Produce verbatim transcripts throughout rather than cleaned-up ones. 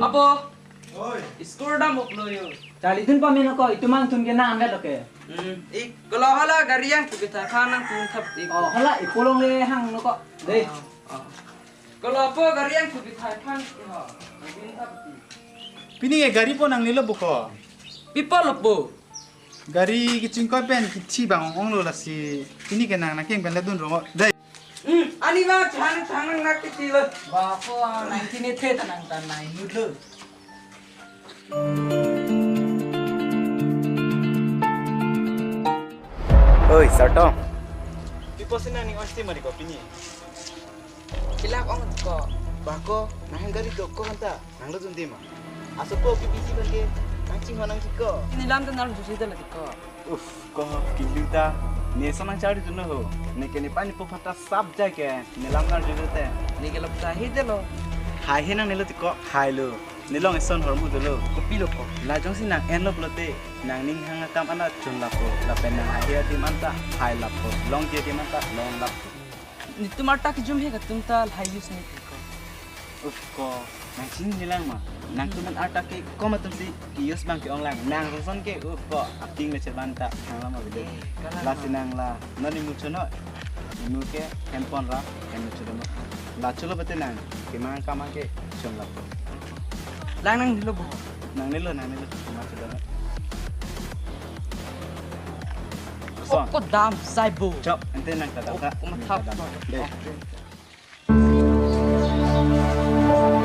Apo, oi, school dam ok lo yo. Charlidun pame nangkok, itum angtun ke nang anvet lo ke. Hmm, ik, kalau hala gari yang tu kita kan nangtum thap ik. Oh, hala ipo longle hang nangkok. Dei. Oh, oh. Kalau apo gari yang tu kita kan, ha, nangtum thap ik. Pini ke gari po nanglelo bo ko? Pi apot lo po? Gari kechingkoi pen kithi bang ong lo, lasi pini ke nang nangkeng pen ledun ro dei. Hmm, ani ma chang chang nang nak kithi lo. Ba ko nang kini the ta nang ta nai nut lo. Oi, Sartong. Pi apotsi nang ning oi sti mari ko pini? Kelak ong ko. Ba ko, nang gari do ko anta. Nanglo jun dima. Aso po P P C bangke nang chinghon nang chiko. Nelam ta nang jusi ta latiko. Uf, ko kilu ta. Ne so nang chari juno ho. Ne ke ne pani po phata sap jai ke. Nelam nang jusi te. Ne ke lok ta hi delo. Hai he nangnelo tiko. Hai lo. Ne long eson hormu dolo. Kopi lo ko. La jongsi nang en lo pulote. Nangning hang akam ana chun lapo. Lapen nang hai he adim anta hai lapo. Longji adim anta long lapo. Netum arta kejum he katum ta lahai use ne ko. Uf ko, nang chini lang ma. Nangtum an arta ke kom atum si ke-use bang ke-ong lang. Nang son ke uf ko, apting le cheban ta thang lama bide. Eh, kalang lasi ma. Nang la, non imu chono. Imu ke handphone ra, handphone chono. La cholo bete nang, ke mang kamang ke chon la. Lang nangnelo bo. Nangnelo, nangnelo. Cuma sudah. Son. Oko dam sai bo. Chok, ente nang kadam. Oh, ta. Kuma thap. Kadam. Deh.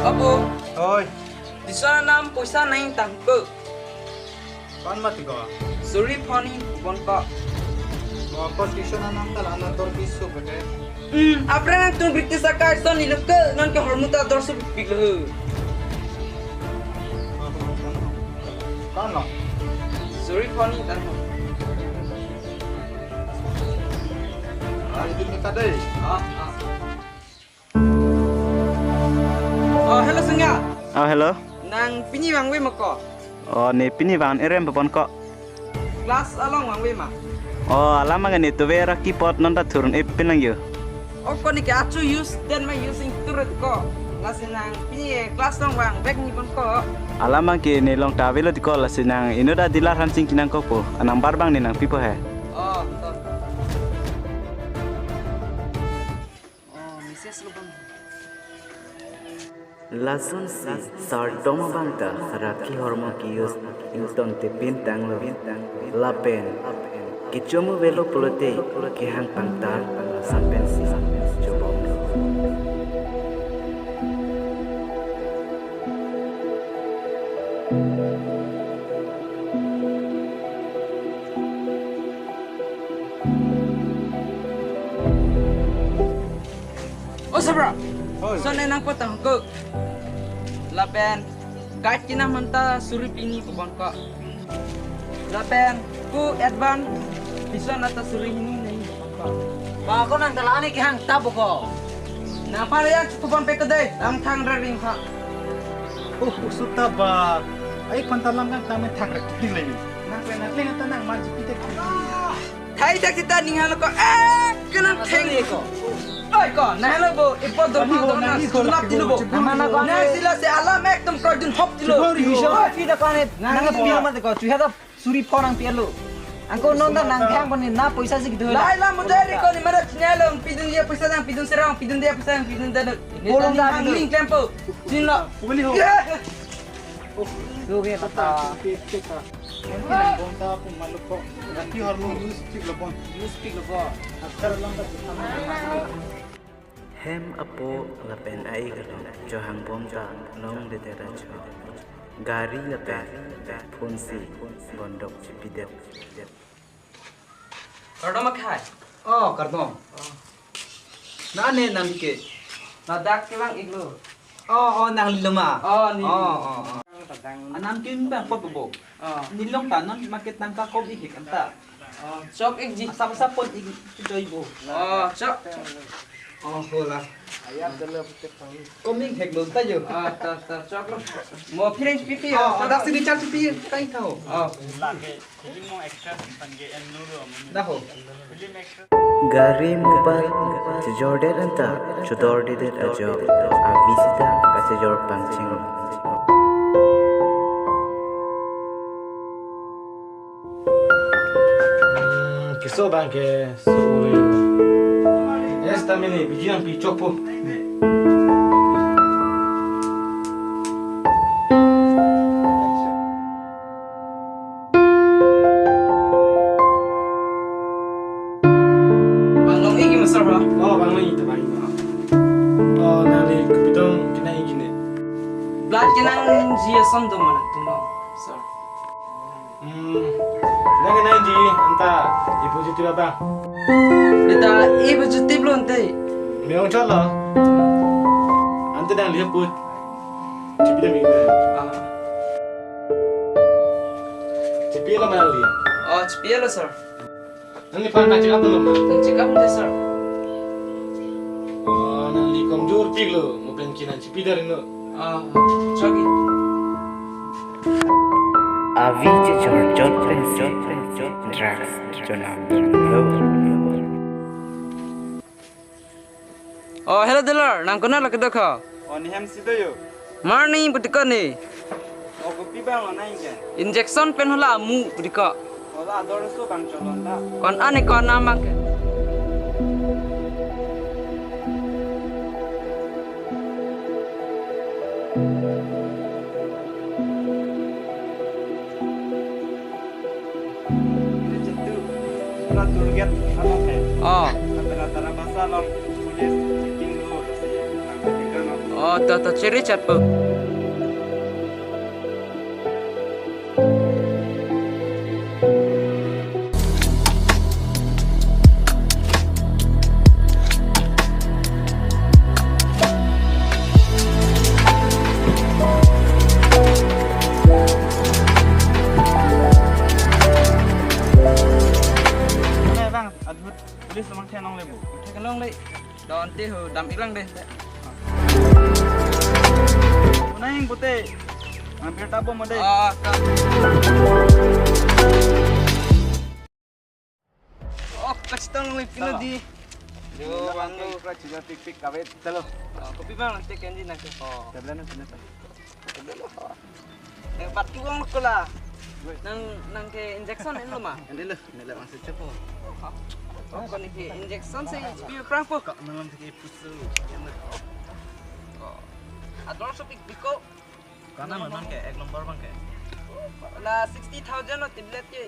Apo. Oi. Tuition anam poisa nangtang ko. Kon mati ko? Suri phone-i bon ko. Ko apa tuition anam ta lana dor piso bete. Hmm, apre nangtum British akai son ni lo ke, non ke hormu ta dor su pik lo. Kan lo? Suri phone-i tan ho. Ah, itu ni kadai. Ah, ah. Oh, hello, Singha. Oh, hello. Nang pini vangve ma ko? Oh, ne pini vang erem pon ko. Class along vangve ma? Oh, alam ma ne tuve ra kipot non ta thurun epin lang yo. Oh, ko ne ke achu use den ma using turut ko. Lasi nang pini class along vang bag ni pon ko. Alam ma ke ne long ta avelo ti ko, lasi nang inut adila han sing kinang ko po. Anang bar bang ne nangpipo he. Oh, to. Oh, Missus Lubang. Lasonsi Sartong abang ta ra kehormu ke-use ington te pin tanglo. Lapen kechomu avelo pulote kehang pangtar lasam pensi chobomlo. Oh, sabra. Hoi. Son ne nangpotang ko. Lapen guide kinam anta suri pini pon ko. Lapen ko advance tuition anta suri hini nai pon ko. Ba ko nang dalani kehang ta bo ko. Nang pare yang cukup pon pe ke dei, nang thang ra ring ha. Oh, usut ta ba. Ai panta lam kan tame thang ra kiti le. Nang pe nang le ta nang man jipite. Thai tak kita ning halo ko, eh, kenang theng ko. Oi ko, na halo bo, ipo dor ma dor na, sula tilo bo. Nama na ko. Na sila si alam ekdom koi dun hop tilo. Oi, kita ko ne, nang pi ma ko, tu hada suri phone ang pi lo. Angko non ta nang thang ko ni na poisa si gitu. Lai la mujari ko ni mara chine lo, pidun dia poisa nang, pidun serang, pidun dia poisa nang, pidun dia. Bolong ta nang pidun. Ling klempo. Chin lo. Boleh ho. Suge kata. Nanti nang bom ta pun malu ko. Nanti hormu use tik lo bon. Use tik lo bon. Askar lang ta. Hem apo lapen ai kalong chohang bom ta longledet ra cho. Gari lapen phone si bondok chipidet. Kardom akhai. Oh, kardom. Oh. Na ne nang ke? Ladak kevang ik lo. Oh, oh, nang lilo ma? Oh, ni. Oh, oh, oh. Anam kim bang pot bo. Oh. Nilong ta non market nang ka kom ik ik anta. Oh, chok ikji. Asap asap pot ik choi bo. Oh, chok. Oh, hola. Ayam dele putek pang. Kom ik hek lo ta yo. Ah, ta ta chok lo. Mo phiring pipi. Oh, oh, dak sini chal pipi kai thau. Oh. Lake. Daho. Gari mobile chejordet anta chodordedet ajo avisita kachejor pangcheng. Keso abang ke so uli. Yes, tamini biji nangpi chokpo. Bang long igi masar ba? Oh, bang long igi, bang igi. Oh, nangli kopi tong kenangji ne? Blood kenangji ason do ma nangtum long, sir? Hmm, nang kenangji, anta A positive abang? Beta A positive lo ante. Meyong chot lo. Ante nangli A po. Chepi dam ik na. Ah. Chepi lo ma nangli? Oh, chepi lo, sir. Nangliphan nang check up dolo ma? Nang check up de, sir. Oh, nangli komjor pik lo, mo pen ke nang chepi dar ino. Ah, chokji. Avi chechor chot pensi drugs chonam lo. Oh, hello dealer, nang konat lo kedo ko? Oh, ne hem si do yo. Morning, putikot ne. Oh, kopi bang lo nang ke? Injection pen hala amu putikot. Hala ador so bang cholon ta. Konat ne konat abang ke? Itu, pernah target apa ke? Oh. Sampai rata-rata pasar lo, police checking lo, terus ya, sampai tiga lo. Oh, to, to, chiri chat po. Bang, adhut police lamang theklongle bo. Theklongle. Don ti hu dam iklang de. Unang pute. Hampir tabo mo de. Ah, ka. Oh, kachetong le pino di. Yo, bang lo. Pura chilo tik tik kabe. Chalo. Ah, kopi bang nang tek kenji nang ke. Oh. Tablet nang pino ta. Tablet lo. Nang patu ang ko la. Wait. Nang, nang ke injection en lo ma? Ande lo, nila bang sechepo. Oh, ko ne ke injection si H P prang po. Kak nang ke pusu. Oh. Ador so pik piko. Kana lo nang ke ek number bang ke. La sixty thousand lo tablet ke.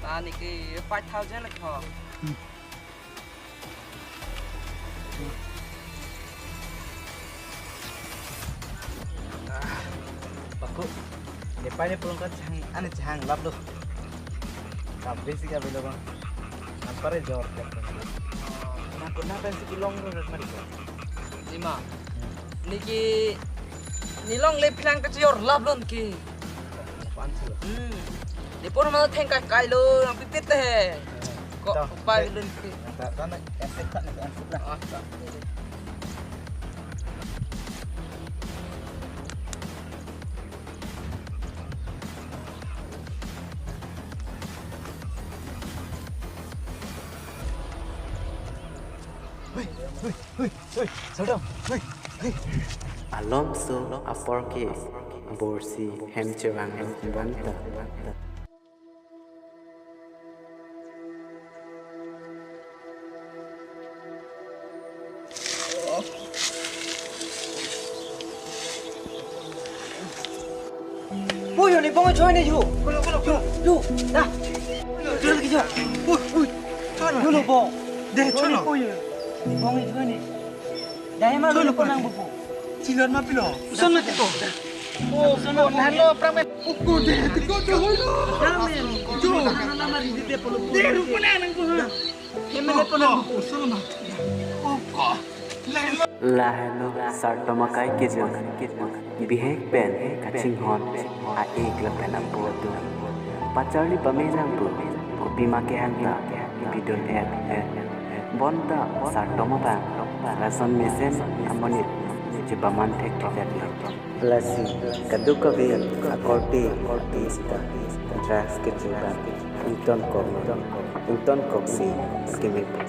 Tani ke five thousand le ko. Bako, ne pai ne pulong ka chang, ani chang lap lo. Ka basic abelo bang. Nampare jor ka. Nang pernah pensi kelong lo mari ko. Lima. Niki, ne longle plang kachor lap lo niki. Aphan si lo. Hmm. Nepon ma thengkai kai lo, nang pipit te. Ko, to, pai te. Lo niki. Ta, ta na, esek ta, esek ta. Ah, ta. Hui, hui, hui, hui, saldam, hui, hui. Alomso apor ke borsi hem chevang banta. Puyo ni bong choi ni yo. Kulo, kulo, kulo. Yo, yo, dah. Yo lagi yo. Ui, ui. Choi lo. Yo lo bong. Deh, choi lo. Puyo. Bong choi ni. Dai ma lo ko nang bubu. Chilon ma pilo. Uson ma tiko. Oh, uson ma. Nalo pramen. Uku deh, tiko to hoy lo. Pramen. Jo. Nalo nama ringgit dia polo. Deh, rupa na nang bubu. Kemene polo. Uson ma. Uku. Lahelo sartom akai kejun, bihek pen kachinghon a-ik lapen apo atum. Pacharli pame nangpo, kopi ma kehang ta, bidun et et. Bonta sartom abang, lason mesen amonit chepaman thekthedet lo. Lasi kadokave akorte, akorte sita drugs kecho abang ingtonkok, ingtonkoksi kemepo.